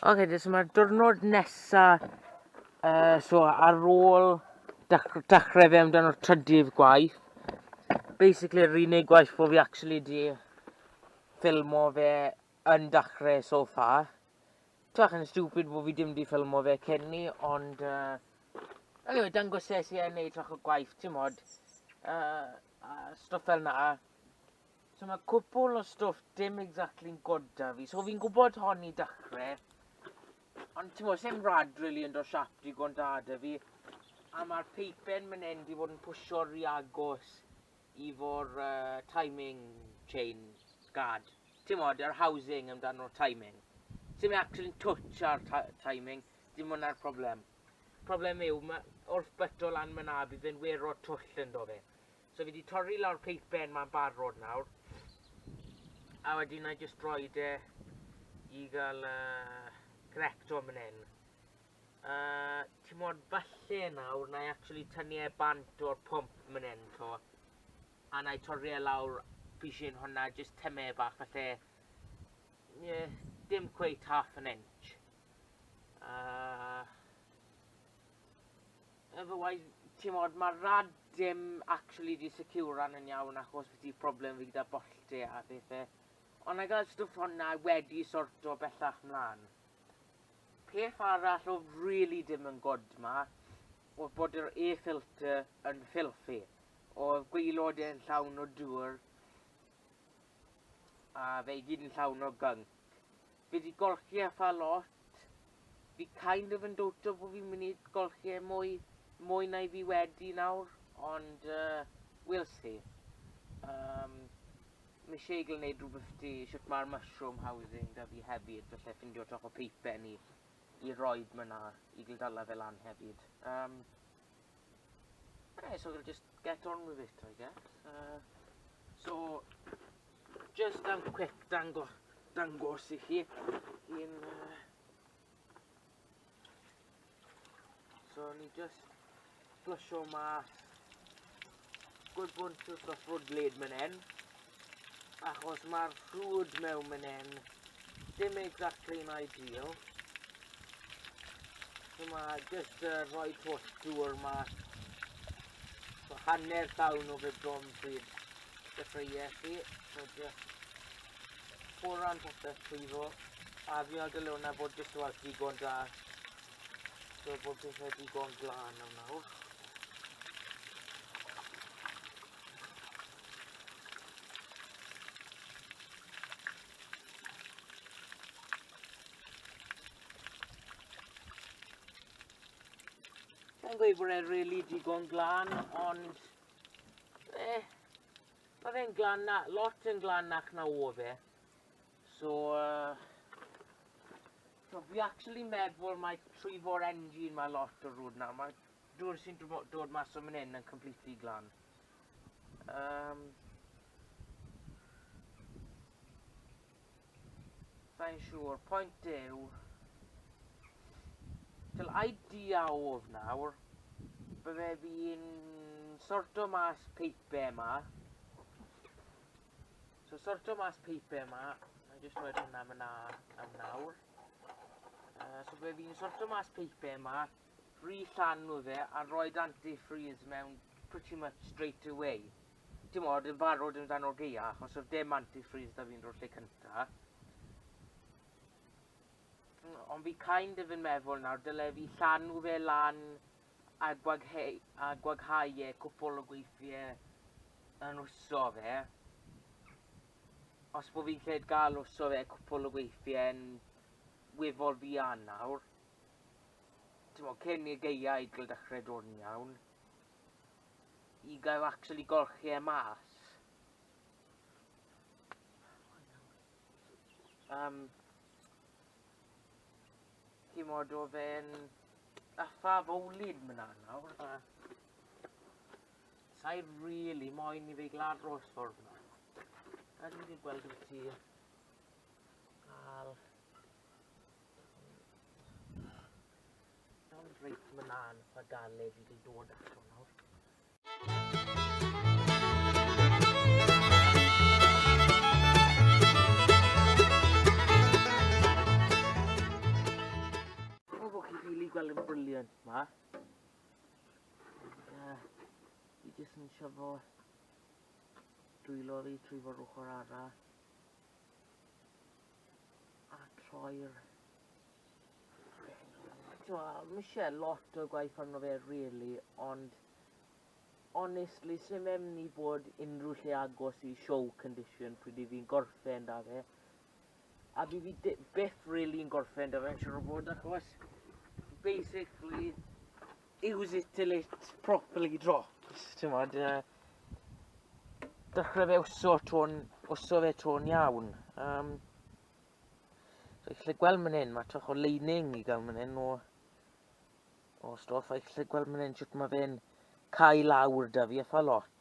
Ok, so mae'r diwrnod nesa, so ar ôl dechrau fe amdano'r trydydd gwaith, basically yr unig gwaith bod fi actually di ffilmo fe yn dechrau so far. Twach yn stupid bod fi dim di ffilmo fe cyn ni, ond anyway, dangoses i e neud twach o gwaith, ti'n mod, a stwff fel na. So mae cwpwl o stwff dim exactly'n good da fi. So fi'n gwybod hon i dechrau. Ond ti'n gwybod, same rad really yn dod siap digon da da fi. A mae'r peipen mynd hyn di fod yn pwysio rhy agos i fo'r timing chain guard. Ti'n gwybod, yr housing amdano'r timing. Sim actually touch ar timing, dim hwnna'r problem. Problem yw, ma, wrth byto lan myna, bydd fe'n wero twll ynddo fe. So fi 'di torri lawr peipen ma'n barod nawr. A wedyn na i jyst roid e i gael connecto fan hyn. Ti'n mod, falle nawr na i actually tynnu e bant o'r pwmp fan hyn to. A na i torri e lawr pishyn hwnna, jyst tyme e bach falle, yeah, dim cweit half an inch. Otherwise, ti'n mod, mae'r rad dim actually di securan yn iawn achos fi problem fi gyda bollte a pethau. Ond na gael stwff hwnna wedi sorto bellach mlaen. Peth arall oedd really dim yn good ma, oedd bod yr air filter yn filthy. Oedd gwaelod e'n llawn o dŵr, a fe i gyd yn llawn o gunk. Fi wedi golchi e ffa lot. Fi kind of yn dowto bod fi'n mynd i golchi e mwy, mwy na i fi wedi nawr, ond we'll see. Mae eisiau gael gwneud rhywbeth di shwt mae'r mushroom housing da fi hefyd, felly ffindio troch o peipen i roed myna i gael dala fe lan hefyd. Yeah, so we'll just get on with it, I guess. So, just am quick dangos i chi. Un, so ni just flusho mas good bunch o stwff rwdlyd man hyn, achos mae'r rhwd mewn man hyn dim exactly yn ideal. So mae just rhoi holl dŵr mas, so hanner llawn o fe bron pryd dechreuais i, so just pouran popeth trwyddo, a fi'n meddwl dyle hwnna bod just about digon da, so bod pethau digon glân am nawr. Sa'n gweud bod e'n really digon glân, ond mae fe'n glan na, lot yn glanach na o fe. So, so fi actually meddwl mae trwy fo'r engine mae lot o rwd nawr. Mae dŵr sy'n dod mas o fan hyn yn completely glan. Sa'n siŵr, pwynt yw, till idea oedd nawr, bydde fi'n sorto mas peipe yma. So sorto mas peipe yma, na i jyst rhoi hwnna fyna am nawr. So bydde fi'n sorto mas peipe yma, rhi llanw fe a roed antifreeze mewn pretty much straight away. Ti'n mod, yn barod amdano'r gaea, achos oedd dim antifreeze da fi'n rhoi'r lle cynta. Ond fi kind of yn meddwl nawr, dyle fi llanw fe lan a gwaghau e cwpl o gweithiau yn wso fe. Os bod fi'n lled gael wso fe cwpl o gweithiau yn weddol fuan nawr. Ti'n mod, cyn i'r gaea i gael dechrau dod yn iawn, i gael actually golchi e mas. Ti'n mod, o fe'n affa fowlyd myna nawr, a sa'i really moyn i fi gael aros ffordd yna. A dwi wedi gweld wyt ti gael Ond reit myna'n eitha galed i gael dod allan nawr. gweld yn brilliant ma. Fi jyst yn siafo dwylo fi trwy fod ochr arall a troi'r. Mae eisiau lot o gwaith arno fe really, ond honestly, sy'n mynd i bod unrhyw lle agos i show condition pryd i fi'n gorffen da fe. A fi fi byth really yn gorffen da fe'n siŵr o fod, achos basically use it till it properly drops, ti'n modd, dechrau fe wso tôn, wso fe tôn iawn. So i gweld man hyn, mae trach o leining i gael man hyn o stwff, a i gweld man hyn sut mae fe'n cael lawr da fi eitha lot.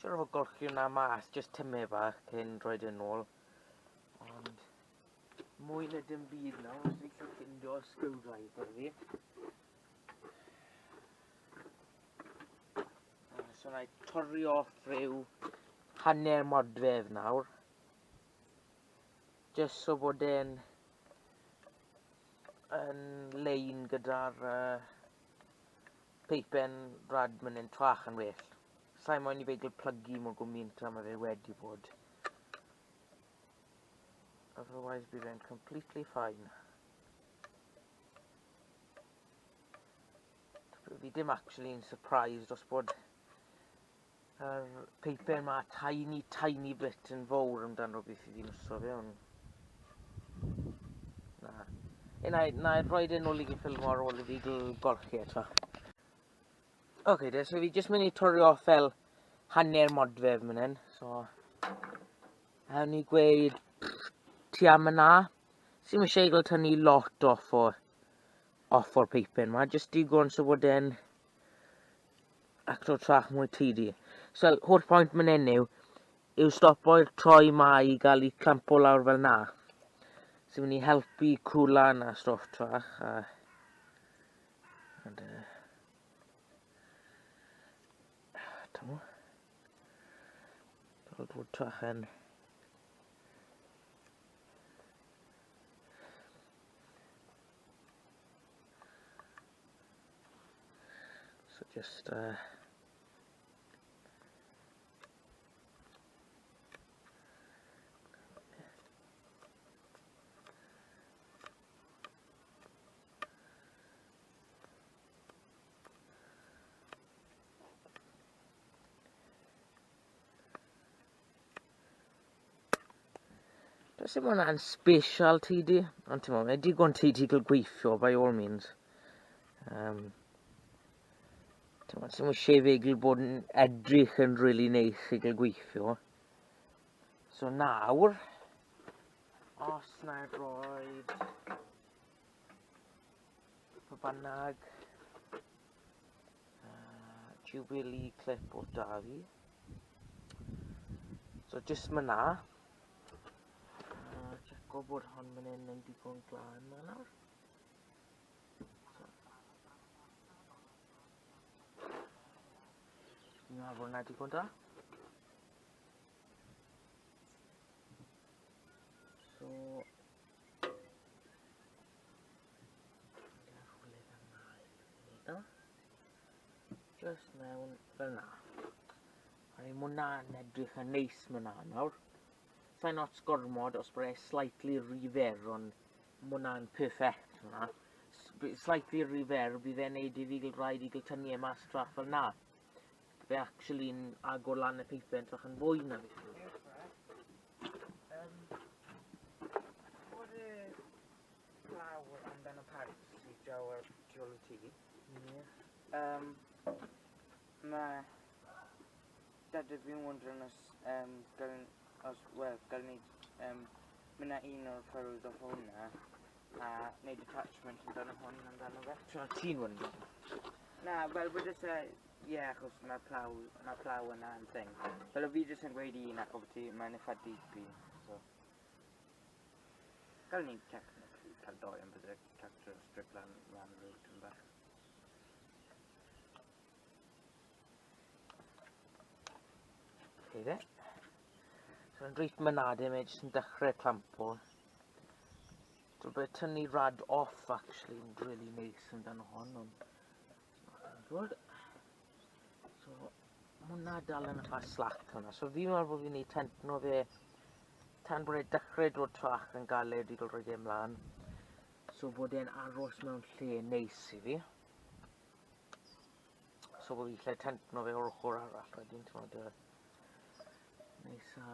Siwr o fod golchi hwnna mas, just tymu bach cyn droed yn ôl. Ond mwy na dim byd nawr, os fi'n gallu ffindio screwdriver fi. So na i torri off rhyw hanner modfedd nawr. Just so bod e'n yn lein gyda'r peipen rad mynd yn twach yn well. Sa'i moyn i fe gael plygu mor gwmynt a mae fe wedi bod. Otherwise bydd e'n completely fine. Fi dim actually yn surprised os bod yr peipen ma tiny, tiny bit yn fawr amdano beth i fi'n wso fe, ond na. E, na i rhoi e nôl i fi ffilmo ar ôl i fi gael golchi eto. Ok, de, so fi jyst mynd i torri off fel hanner modfedd mynd hyn, so awn ni gweud tua myna. Sy'n eisiau gael tynnu lot off o'r peipen ma, jyst digon so bod e'n acto trach mwy tidy. So, holl pwynt mynd hyn yw stopo'r troi ma i gael ei clampo lawr fel na. Sy'n mynd i helpu cwlan a stwff trach. A, and, Dyma. Dod trach yn. So just Does dim hwnna'n special tidy, ond ti'n meddwl, mae digon tidy gael gweithio by all means. Ti'n meddwl, sy'n eisiau fe gael bod yn edrych yn really neis i gael gweithio. So nawr, os na i roed pa bynnag Jubilee clip o da fi. So just ma na. Checo bod hon fan hyn yn digon glân ma nawr. So. Fi'n meddwl bod hwnna digon da. So just mewn fel na. A ni mwna'n edrych yn neis myna nawr. Sa'n ots gormod os bod e slightly rhy fer, ond mwna'n perfect hwnna. Slightly rhy fer, bydd e'n neud i fi gael rhaid i gael tynnu e mas trach fel na. Fe actually'n agor lan y peipen trach yn fwy na fi. Bod y lawr amdano parts i draw ar tu ôl y tŷ. Ie. Mae dad a fi'n wondering os gael, os, wel, gael neud mynd â un o'r furrows off hwnna a neud attachment amdano hwn amdano fe. So ti'n wondering? Na, wel, wedes e, ie, achos mae'r plough yna yn thing. Fel o fi jyst yn gweud un ac obviously mae'n eitha deep i, so. Gael ni technically cael doi ond bydde tractor yn strip lan route yn bach. Okay, de. So yn reit mynadau mae jyst yn dechrau clampo. So bydd tynnu rad off actually yn really neis amdano hon, ond not good. So, ma' hwnna dal yn eitha slack hwnna. So fi'n meddwl bod fi'n neud tentno fe tan bod e'n dechrau dod trach yn galed i gael rhoi e ymlaen. So bod e'n aros mewn lle neis i fi. So bod fi'n lle tentno fe o'r ochr arall wedyn, ti'n meddwl, neis a...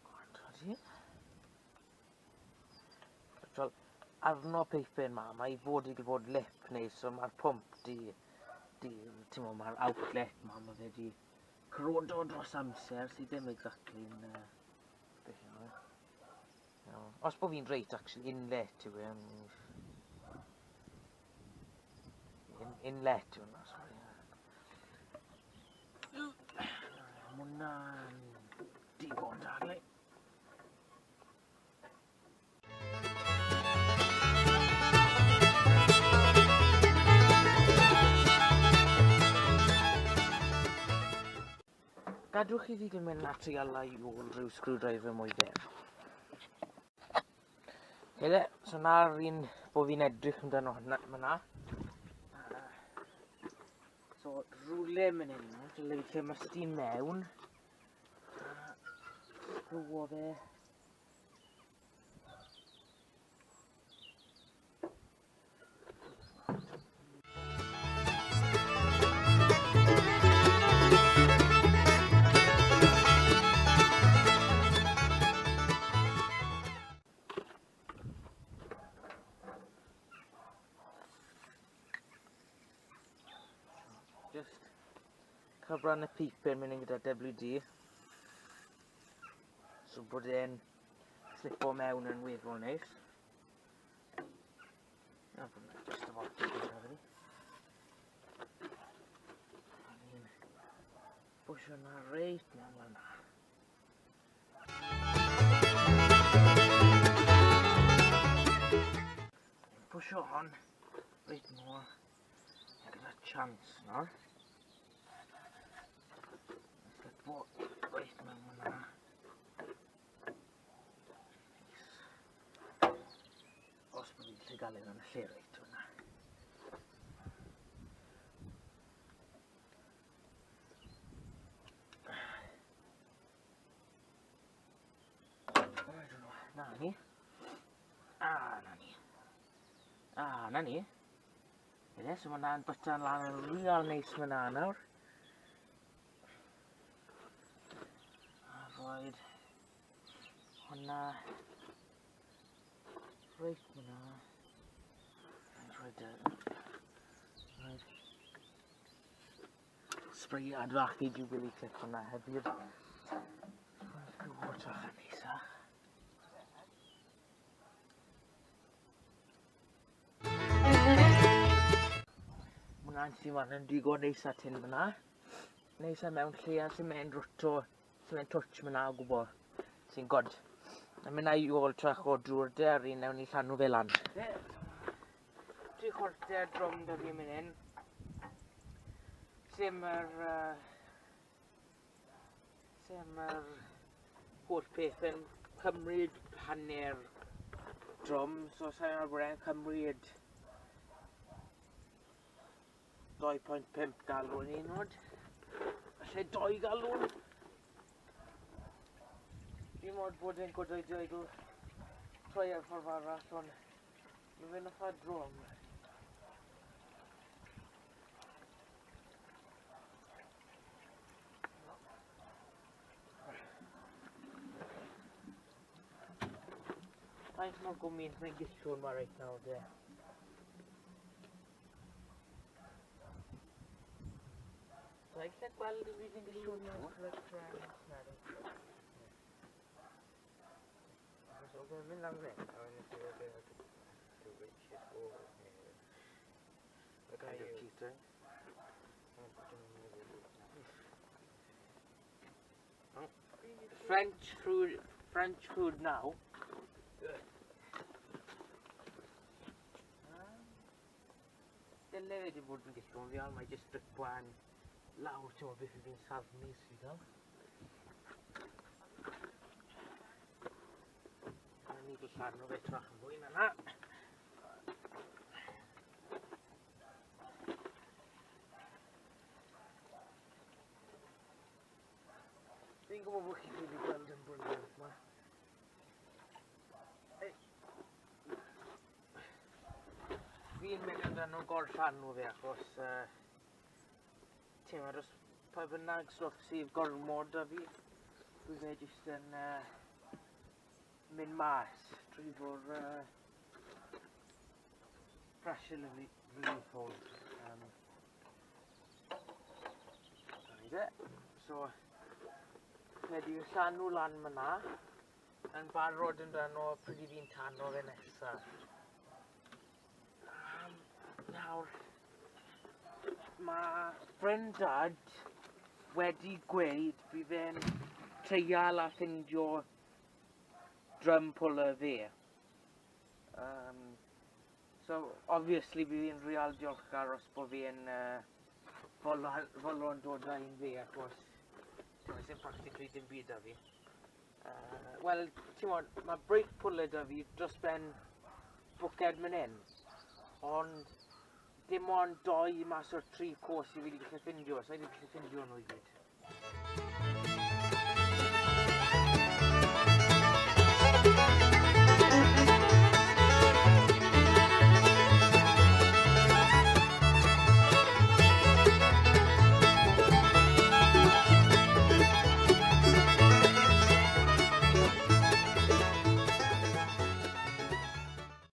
Gwrando. Fel, arno peipen ma, mae i fod i fod lip neu so mae'r pwmp di, di ti'n meddwl, mae'r outlet ma, mae fe di corrodo dros amser sydd ddim exactly yn beth yw e. No. Os bod fi'n reit, actually, inlet yw e. Inlet yw hwnna, sorry. Mae hwnna'n digon da, le. Gadwch i fi ddim mynd at ei ala i ôl rhyw screwdriver mwy fer. Hele, so na'r un bod fi'n edrych amdano hwnna fyna. So, rhywle mynd hyn, dyle fi lle mae steam mewn. Sgriwo fe. Just cyfran y pipen mynd yn gyda WD. So bod e'n slipo mewn yn weddol neis. Na, bod yna just about digon da fi. A ni'n bwysio na reit mewn fel na. Pwysio hon reit nôl gyda chance nawr. Slipo reit mewn hwnna. Nice. Os bod fi'n gallu gael yn y lle reit hwnna. I don't know. Na ni. Ah, na ni. Ah, na ni. Ie, so mae hwnna'n byta'n lan yn real neis fyna nawr. A roed hwnna reit fyna. Rhaid rhaid sprayiad fach i Jubilee Clip hwnna hefyd. Rhaid yn neisach. Hwnna'n sy'n fan yn digon neis at hyn fyna. Neis a mewn lle a sy'n mynd rwto, sy'n mynd twtsh fyna o gwbl. Sy'n god. A mynd i ôl trach o drwy'r de ar un newn ni llanw fe lan. 3/4 drwm da fi mynd hyn. Lle mae'r lle mae'r holl peth yn cymryd hanner drwm, so sa'n meddwl bod e'n cymryd 2.5 galwn i nod. Falle 2 galwn. Fi'n modd bod e'n good idea i gael troi ar ffordd arall, ond mae fe'n eitha drwm. Faint mor gwmni'n rhaid gillwn ma reit nawr de? So I gallu gweld y fydd yn gillwn nhw? So oedd mynd lan fan a wedyn nes i roi to reach it over here. Kind of cheating. French food now. Dyle fe wedi bod yn gillwn fi, ond mae jyst dripoan lawr, ti'n meddwl beth fi'n safnu sydd gael. A ni gael Llanw fe trach yn fwy na na. Fi'n gwybod bod chi'n gallu gweld yn brilliant ma. Ei. Fi'n mynd amdano gorllanw fe achos ti'n meddwl, os pa bynnag stwff sydd gormod da fi, dwi fe jyst yn mynd mas trwy fod pressure relief hose. Dyna ni. So, wedi llanw lan myna, yn barod amdano pryd i fi'n tano fe nesa. Nawr, mae ffrind dad wedi gweud bydd e'n treial a ffindio drum puller fe. So, obviously, bydd fi'n real diolchgar os bod fi'n fodlon dod â un fe, achos ti'n sy'n practically dim byd da fi. Wel, ti'n modd, mae brake puller da fi dros ben bwced mynd hyn, ond dim ond doi mas o'r tri coes i fi wedi gallu ffindio, so i wedi gallu ffindio nhw i gyd.